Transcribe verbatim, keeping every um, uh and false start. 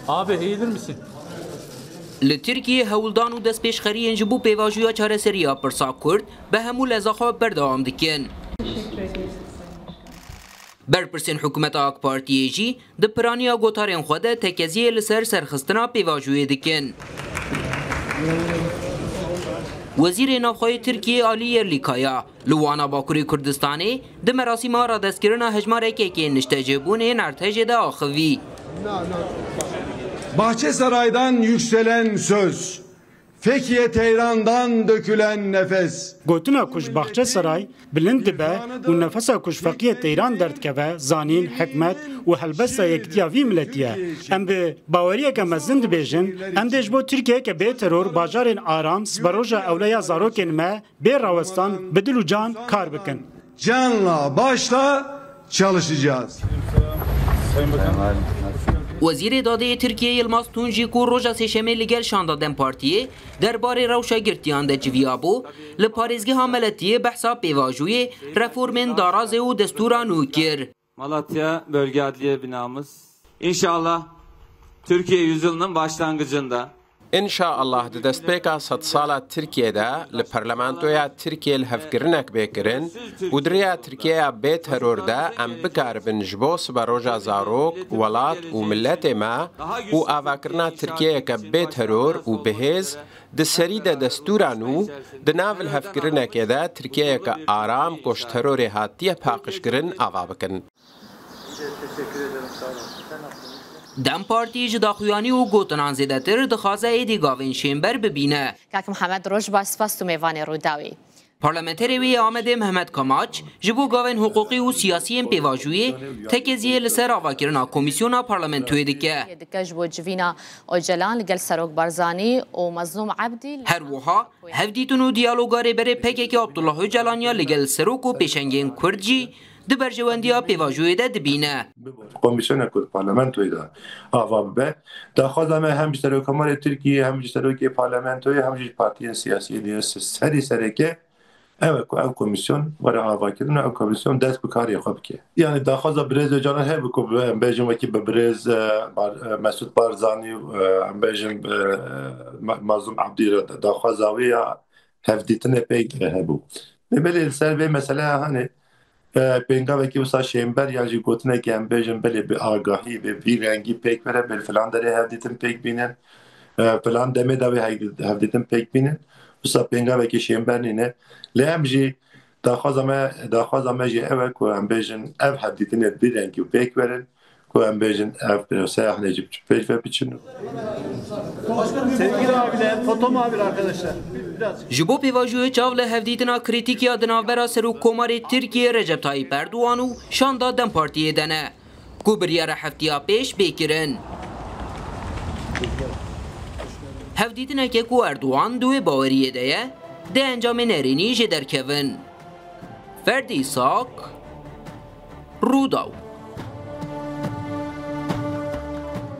Abi, eğilir misin? Li Tirkiyê hewldan û destpêşxeriyên ji bo pêvajoya çareseriya pirsa Kurd bi hemû leza xwe berdewam dikin. Berpirsên hikûmeta AK Partiyê jî di piraniya gotarên xwe de tekeziyê li ser serxistina pêvajoyê dikin. Wezîrê Navxwe yê Tirkiyê Alî Yerlîkaya li Wana Bakurê Kurdistanê di merasîma radestkirina hejmarekekê niştecihbûnên erdhejê de axivî. Bahçesaray'dan yükselen söz, Fethiye Teyran'dan dökülen nefes. Gotina ku ji Baxçeseray bilind dibe û nefesa ku ji Feqiyê Teyran derdikeve, zanîn, hikmet û helbesta yekitiya vî miletî ye. Em bi baweriyeke mezin dibêjin, em dê ji bo Tirkiyeyeke bê teror, bajarên aram, siberoja ewleya zarokên me bê rawestan, bi dil û can kar bikin. Canla başla çalışacağız. Wezîrê Dadê yê Tirkiyê Yilmaz Tunç jî ku roja Sêşemê li gel şanda DEM Partiyê derbarê rewşa girtiyan de civiyabû, li parêzgeha Meletiyê behsa pêvajoyê, reformên darazê û destûra nû kir. Malatya Bölge Adliye Binamız. İnşallah Türkiye yüzyılının başlangıcında. Înşaallah di destpêka sedsala Tirkiyê de li Parlamentoya Tirkiyê lihevkirinek bê kirin û di rêya Tirkiyeya bê teror de em bikaribin ji bo siberoja zarok, welat û miletê me û avakirina Tirkiyeyeke bê teror û bihêz di serî de destûra nû di nav lihevkirinekê de Tirkiyeyeke aram ku ji terorê hatiye paqijkirin ava bikin. DEM Partî ji daxuyanî û gotinan zêdetir dixwaze êdî gavên Şênber bibîne. Kak Mihemed, roj baş, spas tu mêvanê Rûdawî. Parlamenterê wê yê Amedê Mehmet Kamaç ji bo gavên hiqûqî û siyasî yên pêvajoyê tekeziyê li ser avakirina komîsyona parlamentoyê dike. Dike ji bo civîna Ocalan li gel Serok Barzanî û Mazlûm Ebdî. Her wiha hevdîtin û diyaloga rêberê P K K Abdullah Ocalan ya li gel serok û pêşengên Kurd jî di berjewendiya pêvajoyê de dibîne. Komîsyona ku di parlamentoyê de ava bibe, daxwaza me hem ji Serokkomarê Tirkiyê, hem ji Serokê Parlamentoyê, hem jî partiyên siyasî dî serî sereke ew e ku ev komîsyon were avakirin û ev komîsyon dest bi karê xwe bike. Yanî daxwaza birêz Ocalan hebe ku bi, em bêjin wekî bi birêz, e, Bar-, e, Mesûd Barzanî û, e, em bêjin, e, Ma-, Mazlûm Ebdî re daxwaza wê ya hevdîtinê pêk hebû. Lê belê li ser vê meseleya hanê, e, pêngavekî wisa Şênber yan jî gotinekî em bêjin belê bi agahî, bi vî rengî pêk were, belê filan derê hevdîtin pêk bînin, e, filan demê de wê hev-, hevdîtin pêk bînin. Wisa pêngavekî Şênber nîne. Lê em jî daxwaza me, daxwaza me jî ew e ku em bêjin ev hevdîtinê vî rengî pêk werin. Ku em bêjin ev proseya hinê jî pêş ve biçin. Sevgili abiler, foto muhabir arkadaşlar. Biraz. Ji bo pêvajoyê çav li hevdîtina krîtîk ya di navbera Serokkomarê Tirkiyê Recep Tayyip Erdogan û şanda DEM Partiyê de ne, ku biryara heftiya pêş bê kirin. Hevdîtineke ku Erdogan di wê baweriyê de ye, dê encamê nerênî jê derkevin. Ferdî Sak, Rûdaw.